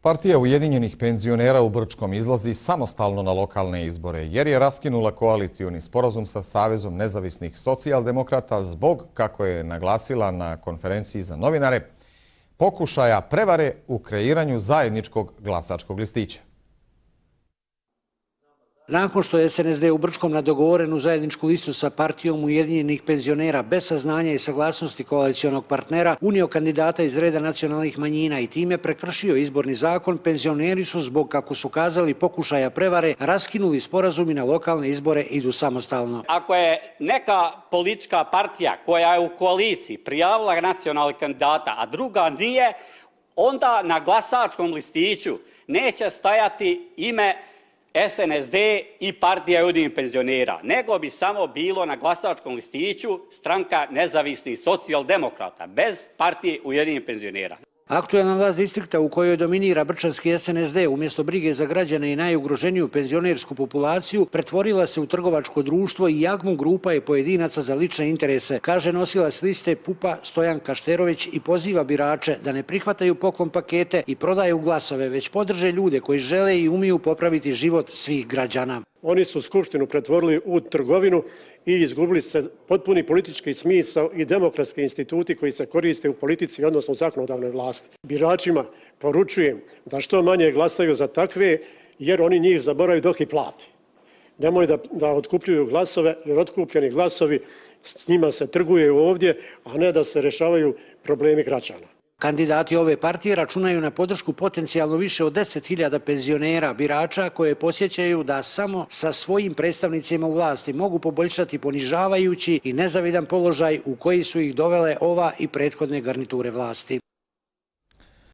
Partija Ujedinjenih penzionera u Brčkom izlazi samostalno na lokalne izbore jer je raskinula koalicioni sporazum sa Savezom nezavisnih socijaldemokrata zbog, kako je naglasila na konferenciji za novinare, pokušaja prevare u kreiranju zajedničkog glasačkog listića. Nakon što je SNSD u Brčkom na dogovorenu zajedničku listu sa Partijom Ujedinjenih penzionera bez saznanja i saglasnosti koalicionog partnera unio kandidata iz reda nacionalnih manjina i time prekršio izborni zakon, penzioneri su zbog, kako su kazali, pokušaja prevare raskinuli sporazum i na lokalne izbore idu samostalno. Ako je neka politička partija koja je u koaliciji prijavila nacionalnih kandidata, a druga nije, onda na glasačkom listiću neće stajati ime SNSD i Partija Ujedinjenih penzionera, nego bi samo bilo na glasačkom listiću Stranka nezavisnih socijaldemokrata, bez Partije Ujedinjenih penzionera. Aktuelna vlast distrikta u kojoj dominira brčanski SNSD umjesto brige za građane i najugroženiju penzionersku populaciju pretvorila se u trgovačko društvo i jagmu grupa i pojedinaca za lične interese, kaže nosilac liste PUP-a Stojan Kašterović i poziva birače da ne prihvataju poklon pakete i prodaju glasove, već podrže ljude koji žele i umiju popraviti život svih građana. Oni su Skupštinu pretvorili u trgovinu i izgubili se potpuni politički smisao i demokratski instituti koji se koriste u politici, odnosno u zakonodavnoj vlasti. Biračima poručujem da što manje glasaju za takve, jer oni njih zaboravaju dok i plati. Nemoj da otkupljuju glasove, jer otkupljeni glasovi s njima se trguje ovdje, a ne da se rješavaju problemi građana. Kandidati ove partije računaju na podršku potencijalno više od 10.000 penzionera, birača koje posjećaju da samo sa svojim predstavnicima u vlasti mogu poboljšati ponižavajući i nezavidan položaj u koji su ih dovele ova i prethodne garniture vlasti.